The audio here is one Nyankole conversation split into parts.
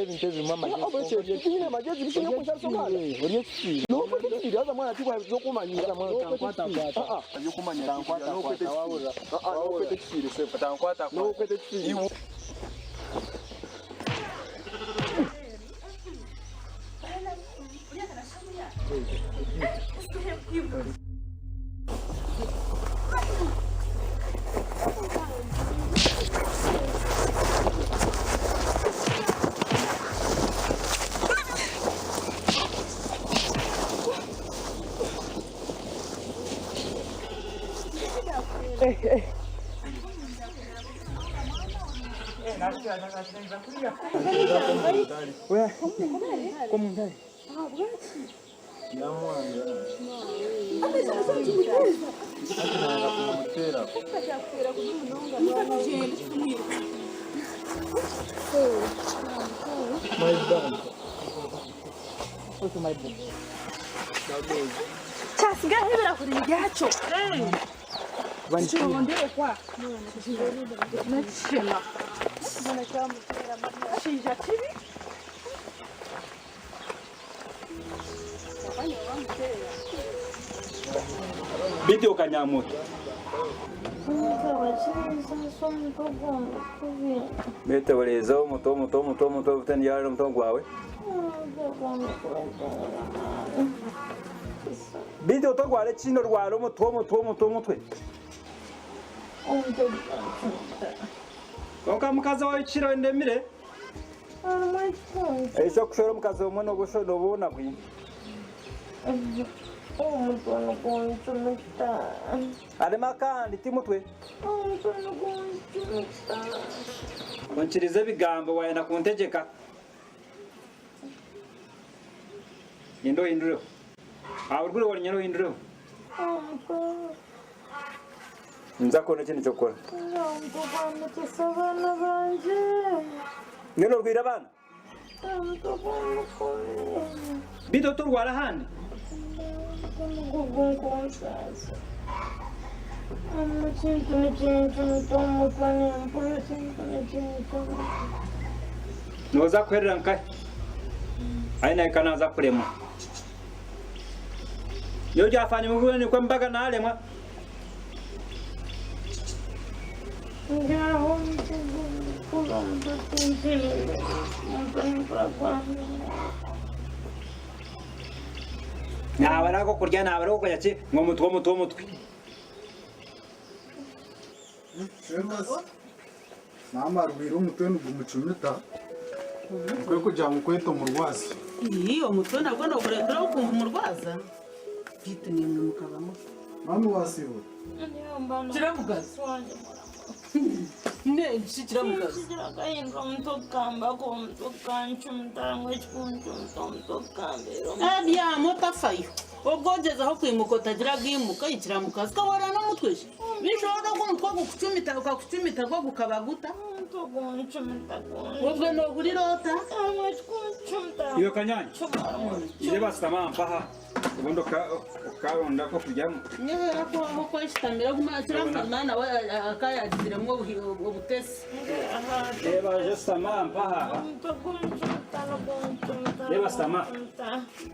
Ebintu ebirimu amagezi. Tibiine magezi bishuba okunshariisa omwana. Ori ekifiire. Nokweta ekifiire haza mwana tibwaby'okumanyira. Nokweta ekifiire sebo. Nokweta ekifiire. Kyasigaho ebirahuri byakyo Nikirondekwa n'ekishema Kishaija kibi. Beitu okanyamuta. Beitu oreeze omutwe omutwe omutwe omutwe omutwe ndyarira omutwe gwawe. Beitu otorwara ekindi orwara omutwe omutwe omutwe omutwe. Kwonka mukazi ow'ekiro ndemire. Eky'okushwera omukazi omwe nooba onagwire. Harimu akandi ti mutwe. Onkirize ebigambo waayenda kuntegyeka. Gyenda ohindureho. Aha buri gwire nyenda ohindureho. Ninza kukora ekindi ky'okukora. Mbwenu orwaire abaana? Beitu otorwara ahandi? Nooza kuherera nkahi? Ahi nahika naaza kuremwa. Nyowe ryafanya omu nikwo mbaga naaremwa. Naabara ag'okurya naabara ag'okurya ki ngu omutwe omutwe omutwe. Maama arwaire omutwe nigumucumita nikwo kugira ngu kweta omurwazi. Ii, omutwe nagwo nogureetera okumurwaza? Beitu naimwe mukaba muta? Maama wasiibura? Kiramugazi. N'enki kiramugazi? Abyama otafayo. Obwo ogyezaho kwimuka otagira gwimuka, ei kiramukazi kahwera n'omutwe shi? Beitu ogwo omutwe ogukucumita gukakucumita gwo gukaba guta? Obwo noohurira ota? Iwe kanyanya, ije basitama aha mpaha obundi okaronda ak'okuryamu. Nyowe aho okweshitamira ogu kiramukazi nawe akayagiziremu obutesi. Reeba ije sitama aha mpaha aha. Reeba sitama.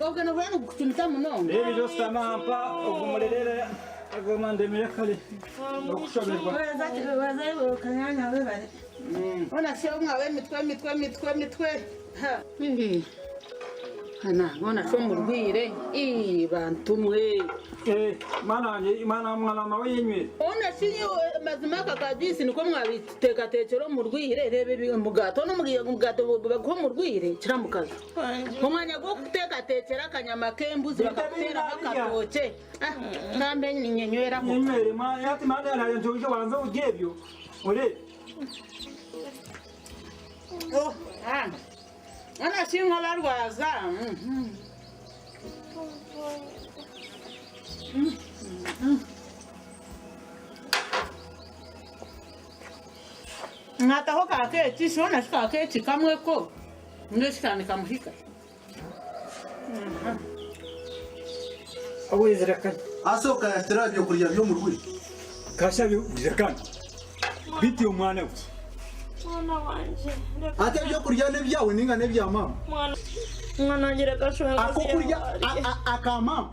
Obwo noohurira nigukucumita munonga? Reeba ije ositame aha mpa ogumurerere. Agoma ndemire kare nokushoberwa. Bona shi omwawe emitwe emitwe emitwe emitwe ha. Hana bona shi omurwire ii bantu mwe. Eh, mwana wangye mwana mwana nawe yenywere. Ona shi mazima aka ka juice niko mwabiteekateekyera omurwire reeba ebi omugaati onu omugaati baguha omurwire kiramukazi omwanya gw'okuteekateekyera akanyama k'embuzi bakakuteeraho akatookye. Ngambe ninyenyweraho. Nyenywere ma yati mana yaraye njojo wanze urye ebyo. Ore. Oh, ah. Ana singa barwaza. Ngataho ka keeki, shona shi ka keeki kamwe ko. Mbwenu nikamuhika. Ase okayakira aha byokurya by'omurwi. Kasha birekana. Biti omwana gwe. Mwana wangye reka. Ati ebyokurya n'ebyawe ninga n'ebya maama? Mwana mwana wangye reka shwenkazi Akokurya yawe arye. aka maama?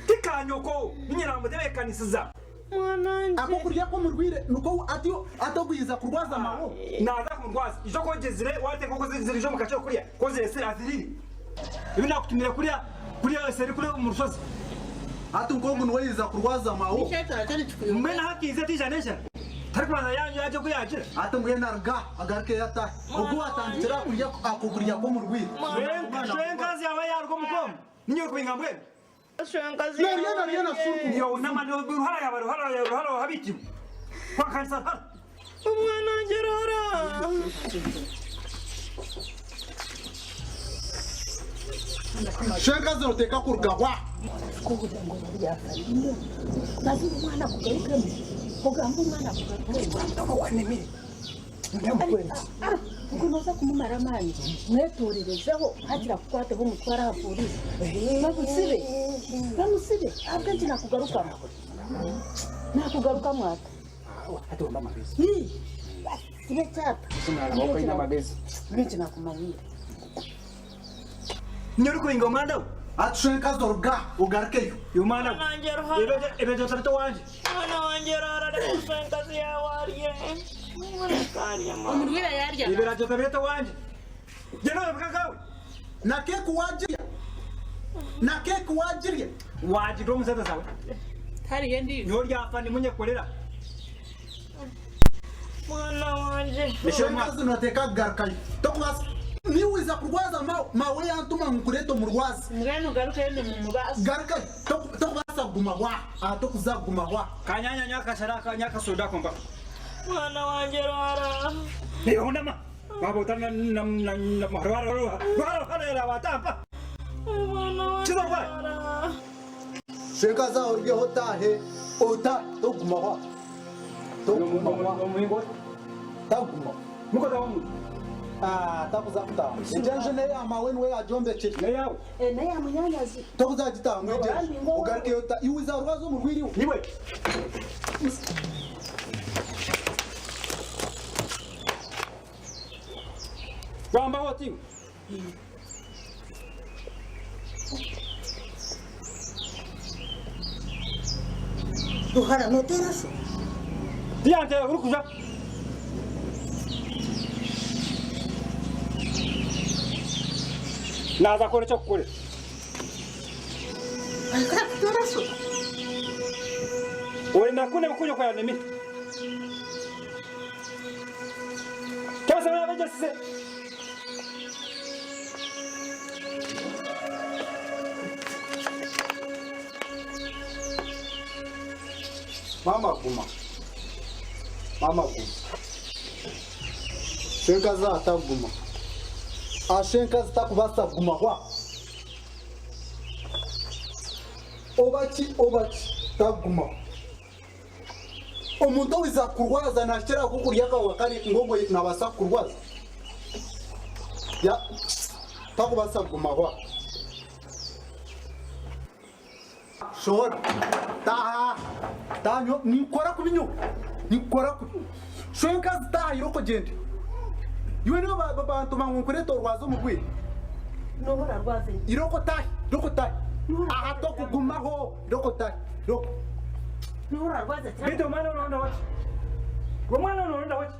Ti ka nyoko, niinye naamutebeekanisiza. Mwana wangye. Akokurya k'omurwaire niko ati ati ogwiza kurwaza mawo? Naaza kumurwaza. Ijo ku ogyezire waateeka enkoko ziriija omu kakiro kurya, ku ozireetsire aziriire. Ebi naakutumire kurya kurya eseri kuri omu rushozi. Hati nk'ogu niwe oyiza kurwaza mawo? Mbwenu hati atiija n'enjara? Tarikubanza yaagye oku yaagira? Hati mbwenu aruga aha agarukeyo atahe. Ogu waatandikire aha kurya akokurya k'omurwaire. Shwenkazi yaaba yaaruga omuka omu, niinye orikubinga mbwenu? Narya narya na supu. Nyowe n'amani ruhara yaaba ruhara ruhara ohabiikirwe. Kwakanisa ruhara. Omwana wangye ruhara. Shenkazi noteeka kuruga wa? Ogu nooza kumumara amaani, mwetorerezeho hakira akukwateho omutware aha pooriisi bamusibe, bamusibe ahabw'enki naakugarukamu? Naakugarukamu ata? Hii, basibe kyata. Mbwenu naakumanyiira. Niiwe orikuhinga omwanda we? Hati shenkazi oruga aha ogarukeyo. Iwe mwana Mwana we, wangye ruhara. ebyo otabita owangye. Mwana wangye ruhara reka swenkazi yaawe arye. Mureke arye mama. Omurwaire yaarya. Ebiragiro otabireta owangye. Gyenda oreebe kakawe. Na keeki waagirya? Na keeki waagirya? Waagirya omu sente zaawe. Tihariyo endiijo. Nyowe oryafa nimunyekorera. Mwana wangye. Shenkazi noteeka kugarukayo. Tokubaasa. Niiwe oiza kurwaza maawe, maawe yantuma ngu nkureete omurwaze. Mbwenu garukayo nimumubaasa. Garukayo. Tokubaasa kuguma hwa. Aha tokuza kuguma hwa. Kanyanya nyakashara aka nyakasooda ako mpaho. Mwana wangye rwara. Iwe hunama. Waaba otari na na na na ruhara ruhara ruhara yaaba atampa. Mwana wangye Kiza orwaye. rwara. Shenkazi aho oryeho otaahe. Otaahe. Tokuguma hwa. Tokuguma hwa. Omuhingo ota. Takuguma. Mukozi w'omuntu. Ah, takuza kutaha. Egyo enju n'eya maawe niwe yaagyombekire. N'eyaawe. N'eya munyaanyazi. Tokuza kugitahamu egyo enju. Ogarukeyo ota. Iwe oiza rwaza omurwaire iwe. Iwe. Wambaho oti iwe. Ruhara nooteera sho? Tiyanteera orikuja. Naaza kukora eky'okukorera. Arikuteera sho? Orenda kundeba oku nyoko yanemire? Kyose yaabegyesize. Maama guma. Maama guma. Shenkazi aha takuguma. Aha shenkazi takubaasa kuguma hwa. Oba ki oba ki takugumaho. Omuntu owiza kukurwaza nakira kukurya akahuka kari ngu ogwo nabaasa kukurwaza? Ya takubaasa kugumaho aha. Shohora. Taaha. Taaha nyowe ninkukora kubi nyowe. Ninkukora kubi. Shwenkazi taaha iroko gyende. Iwe niiwe bantuma ngu nkureete orwaze omu rwire. Nooba orarwaza enki? Iroko taahi. Iroko taahi. Aha tokugumaho. Iroko taahi. Iroko. Nooba orarwaza ki? Beitu omwana norondaho ki? Omwana norondaho ki?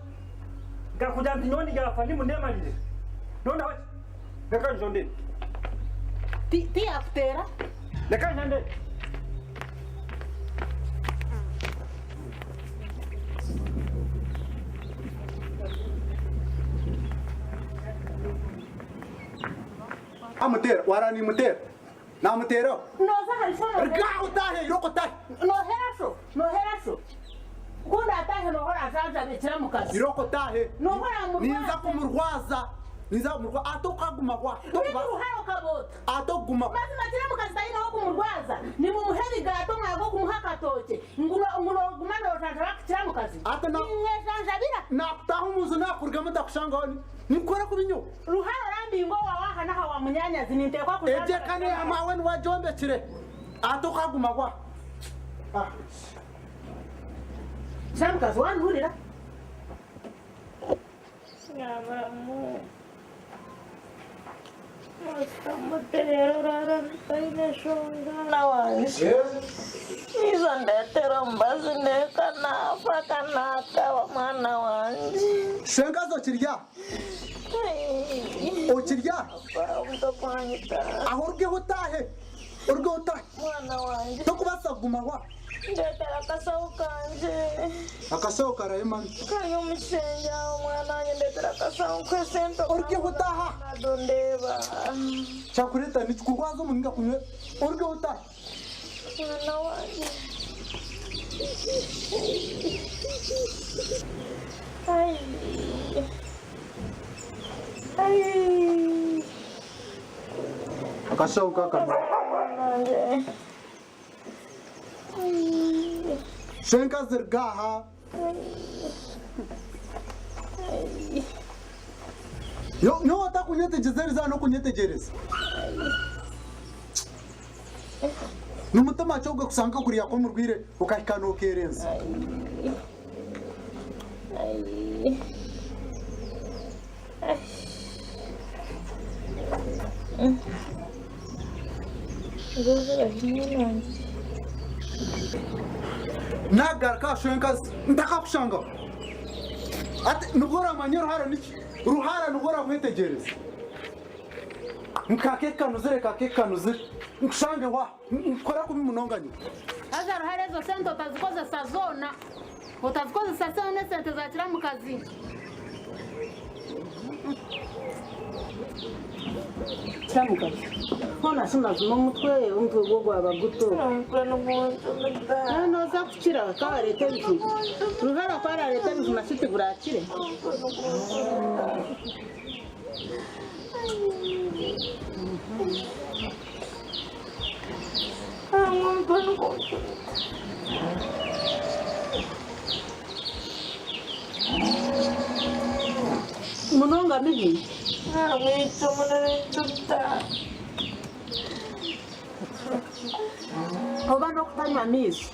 Nkakugira nti nyowe ndyafa ndimuneemarire. Norondaho ki? Reka nje ondeebe. Tiyakuteera? Reka nje ondeebe. Amuteera, waara nimuteera. Naamuteeraho. Nooza ahari sho noohera. Ruga aho otaahe, irooko otaahe. Noohera sho, noohera sho. Ku ndaataahe nooha oraajanjaba ekiramukazi. Irooko otaahe. Nooha oraamurwaze. Ninza kumurwaza. Ninza kumurwaza. Ate okaguma hwa. Beitu ruhara okaba ota? Ate okuguma hwa. Mazima kiramukazi taine w'okumurwaza. Nimumuha ebigaato mwaga okumuha akatookye. Ngu nooguma noojanjaba kiramukazi? Ate na. Nimwejanjabira. Naakutaaha omu nju naakurugamu ntakushangaho. Ninkukora kubi nyowe. Ruhara orambinga owaawe aha n'aha wa munyaanyazi ninteekwa Egyo kujanjaba eka n'eya maawe niwe agyombekire. Ate okaguma hwa. Kiramukazi wanhurira? Nyaburamu Ositamuterera orara ntaine nshonga. Mwana wangye nyija ndetera omubazi ndeeka naafa kanakaba mwana wangye. Shenkazi okirya? Okirya? Aho orugeho otaahe, orugeho otaahe. Mwana wangye. Tokubaasa kugumaho aha. Ndetera akashaho kangye. Akashaho karahe mami? Kari omu kishengye aho mwana wangye ndetera akashaho nkuhe sente Orugeho otaahe aha. Nado ndeeba. Kyakureeta nikikurwaza omu ninga kunywa orugeho otaahe. Mwana wangye. Ai. Ai. Akashaho kakano. Mwana wangye. Shenkazi ruga aha. Nyowe otakunyetegyereza eriizooba n'okunyetegyereza. N'omutima ki ogwo kushanga kuriya kw'omurwaire okahika nookeerenza? Naagaruka aha shwenkazi ntakakushangaho. Hati nibwo oramanya oruhara niki? Ruhara nibwo oramwetegyereza. Nkake kanuzire kake kanuzire nkushangeho aha. Nkukora kubi munonga nyowe. Haza Ruhara ezo sente otazikozesa zoona. Otazikozesa zoona esente za kiramukazi. Kiramukazi hoona shi mazima omutwe omutwe gwo gwaba guta ogu? Omutwe niguncumita. Nooza kukira ku arareeta ebijuma. Ruhara ku arareeta ebijuma shi tigurakire? Omutwe niguncumita. Munonga mibi. Oba n'okutanywa maizi.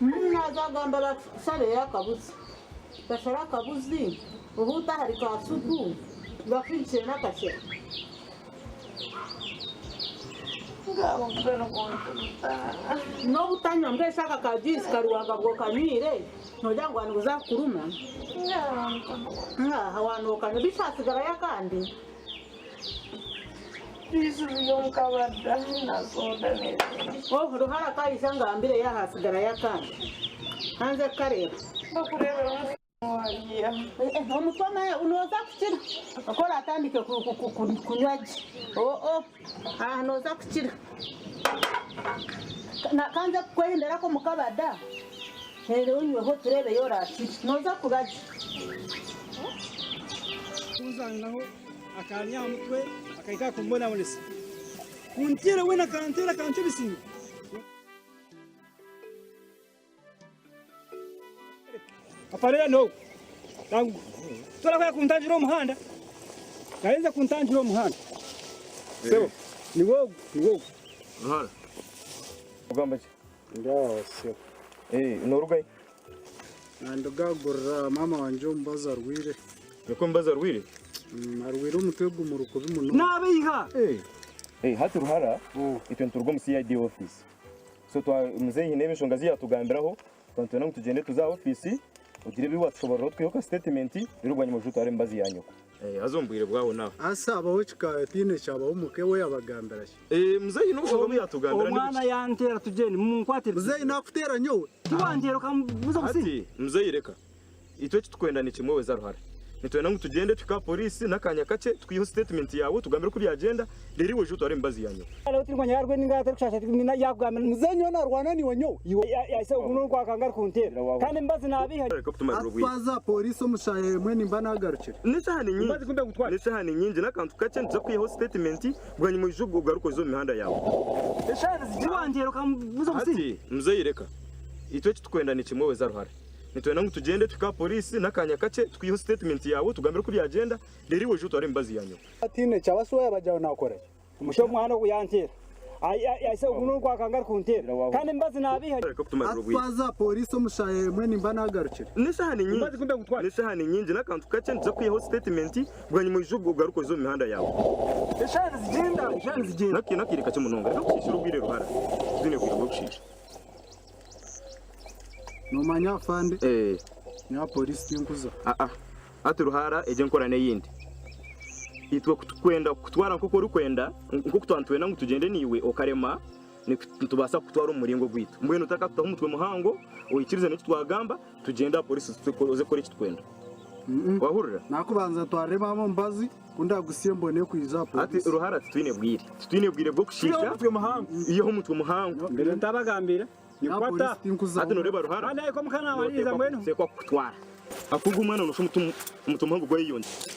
Naaza kugamba bashareyo akabuzi. Bashare akabuzi obuute ahari ka supu bafunikire n'akashera. N'obutanywa mbwenu shi aka ka juice kari waaba okanywire noogira ngu niguza kukuruma? Ngaaha waaba nookanywa beitu hasigarayo akandi? Oh Ruhara ka aija angambire yaaba hasigarayo akandi. Ka nze kukareeba. Omutwe nooza kukira ku oratandike kunywa gye. Oo aha nooza kukira. Ka nze kukwehenderaku omu kabada reero onyweho tureebe yaaba orakire. Nooza kuba gye. Kunzanaho akanya aha mutwe akahika kumbonabonesa. Kunteera weena akanteera akancwa ebisingo. Afarera no. Tora kwa kuntangira omuhanda. Nayenza kuntangira omuhanda. Sebo, ni wowe, ni wowe. Ruhara. Ogamba ki? Ndaho sebo. Eh, norugayo. Nanduga kugurira maama wangye omubazi arwire. Nikwo omubazi arwire? Arwire omutwe gumuri kubi munonga. Nabeiha. Eh. Eh, hati Ruhara, itwe nituruga omu CID office. So twa muzeeyi haine enshonga ezi yaatugambiraho, twaba nitwenda ngu tugyende tuze aha ofiisi ogire ebi waatushoboorora otwiheho ka sitetimenti reero bwanyima oije otware emibazi ya nyoko. Haza omu bwire bwaho nawe. Hasa habaho kikaba tihaine kyabaho omuka ewe yabagambira ki? Muzeeyi n'obushonga obu yaatugambira ni Omwana buki? yanteera tugyende munkwatire. Muzeeyi naakuteera nyowe? Tiwanteera okamubuza obusinge. Hati muzeeyi reka Itwe eki turikwenda ni kimwe weza Ruhara. Nitwenda ngu tugyende tuhike aha poriisi n'akaanya kakye twiheho sitetimenti yaawe otugambire oku byagenda reero iwe oije otware emibazi ya nyoko. Muzeeyi nyowe naarwana naiwe nyowe? Reka kutumarira obwire. Twaza aha poriisi omu shaaha emwe nimba naagarukire. N'eshaaha ni nyingi. N'eshaaha ni nyingi n'akantu kakye nituza kwihaho sitetimenti bwanyima oije ogaruke oze omu mihanda yaawe. Hati muzeeyi reka. Itwe eki turikwenda ni kimwe weza Ruhara. Nitwenda ngu tugyende tuhike aha poriisi n'akaanya kakye twiheho sitetimenti yaawe otugambire oku byagenda reero iwe oije otware emibazi ya nyoko. Tihaine kyaba shi waaba gyawe naakora ki? Omushaija omwana ogu yanteera. Aise ogu n'okwakanga arikunteera. Kandi emibazi naabiiha. Atwaza polisi omu shaaha emwe nimba naagarukire. N'eshaaha ni nyingi. N'eshaaha ni nyingi n'akantu kakye nituza kwihaho sitetimenti bwanyima oije ogaruke oze omu mihanda yaawe. Eshaaha nizigyenda, eshaaha nizigyenda. N'akaire kakye munonga. Reka kushiishira obwire Ruhara. Titwine bwire bw'okushiisha. Noomanya afande? Eh. Nyowe aha polisi tinkuza. Aa. Hati Ruhara egyo enkora n'eyindi. Itwe ku tukwenda kukutwara nk'oku orikwenda, nk'oku twaba nitwenda ngu tugyende naiwe okarema, nitubaasa kukutwara omu muringo gwaitu. Mbwenu otakatutaho omutwe muhango, oikirize n'eki twagamba, tugyende aha polisi oze kukora eki tukwenda. Wahurira? Nakubanza ntwarire maama omubazi, ku ndagusiye mbone kwija aha Hati polisi. Ruhara titwine bwire. Titwine bwire bw'okushiisha. Twiheho omutwe muhango. Iheho omutwe muhango. Mbere ntabagambira. Nikwata. Hati noreeba Ruhara. Kandi ariko mukama namaririza mbwenu. Noteekwa kukutwara. Akugu omwana nosha omuti muhango gwayeyongyera.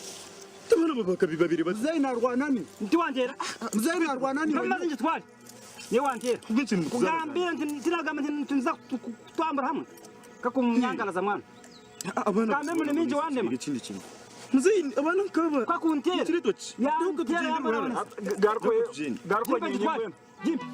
Abaana babakabi babiri bati. Muzeyi narwana ni. Nti wanteera. Muzeyi narwana ni. Maze ngitware. Niwe wanteera. Kugambira nti tinagamba nti nituza kutambura hamwe. Kakunyangaraza mwana. Abaana Kambe mune mingi wandema. Ikindi kintu. Muzeyi abaana nkaba. Kakuntera. Ikireto ki? Yantera yamara. Garuko garuko nyinyi. Jimpe.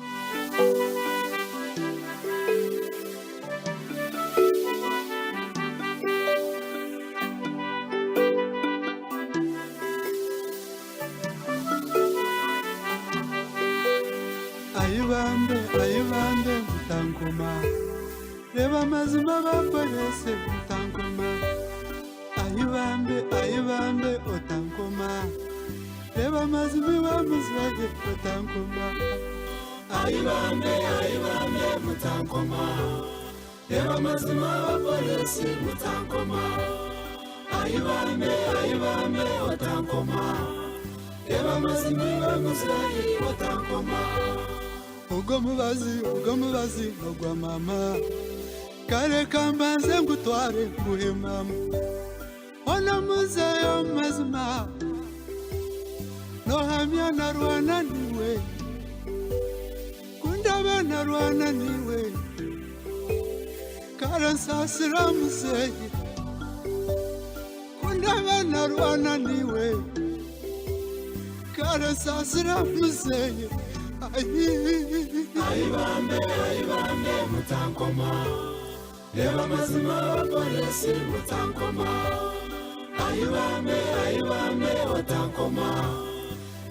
Ayi bambe, ayi bambe mutankoma. Reba amazima bakorese mutankoma. Ayi bambe, ayi bambe otankoma. Reba amazima bamuzaye otankoma. Ayi bambe, ayi bambe mutankoma. Reba amazima bakorese mutankoma. Ayi bambe, ayi bambe otankoma. Reba amazima bamuzaye otankoma. Ogwo mubazi, ogwo mubazi ogwa mama. Kare kambanze ngutware nguhe mama. Ona muzeyo mazima. Nohamya narwana niwe. Kundabe narwana niwe. Kare nsasira muzeyi. Kundabe narwana niwe. Kare nsasira muzeyi. Ayi bambe, ayi bambe mutankoma. Reba amazima abapolisi mutankoma. Ayi bambe, ayi bambe otankoma.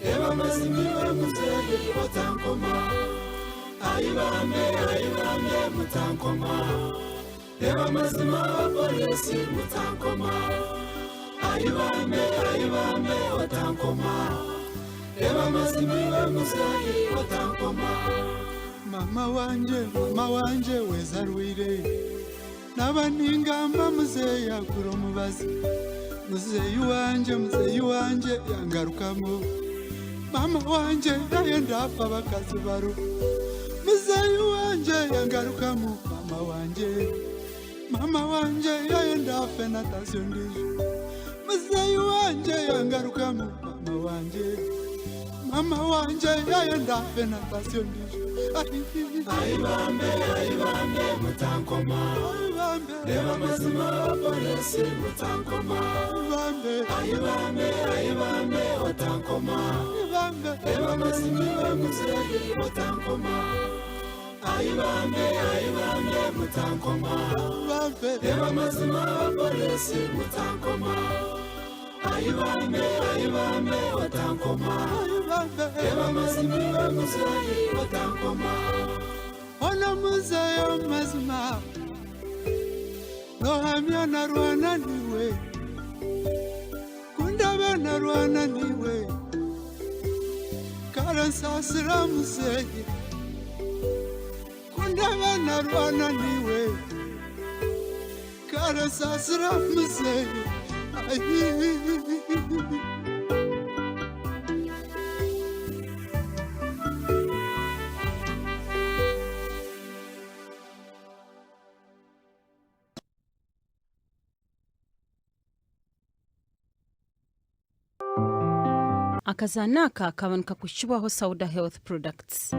Reba amazima iwe muzeyi otankoma. Ayi bambe, ayi bambe mutankoma. Reba amazima abapolisi mutankoma. Ayi bambe, ayi bambe otankoma. Reba amazima iwe muzeyi otankoma. Mama wanje, mama wanje wezarwire. Naba ningamba muzeyi agura omubazi. Muzeyi wanje, muzeyi wanje yangarukamo. Mama wanje yayenda afa abakazi baro. Muzeyi wanje yangarukamo mama wanje. Mama wanje yayenda afe natasiyo ndijo. Muzeyi wanje yangarukamo mama wanje. Mama wanje yayenda afe natasiyo ndijo. Ayi bambe, ayi bambe mutankoma. Reba amazima abapolisi mutankoma. Ayi bambe, ayi bambe otankoma. Reba amazima iwe muzeyi otankoma. Ayi bambe, ayi bambe mutankoma. Reba amazima abapolisi mutankoma. Ayi bambe, ayi bambe otankoma. Reba amazima iwe muzeyi otankoma. Ona muzeyo mazima. Nohamya narwana niwe. Kundabe narwana niwe. Kare nsasira muzeyi. Kundabe narwana niwe. Kare nsasira muzeyi. Akazaana aka kaboneka kushubwaho Sauda Health Products.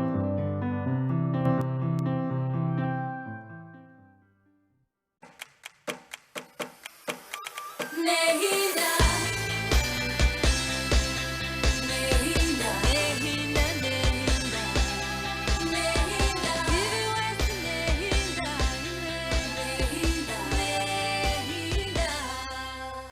Nehi.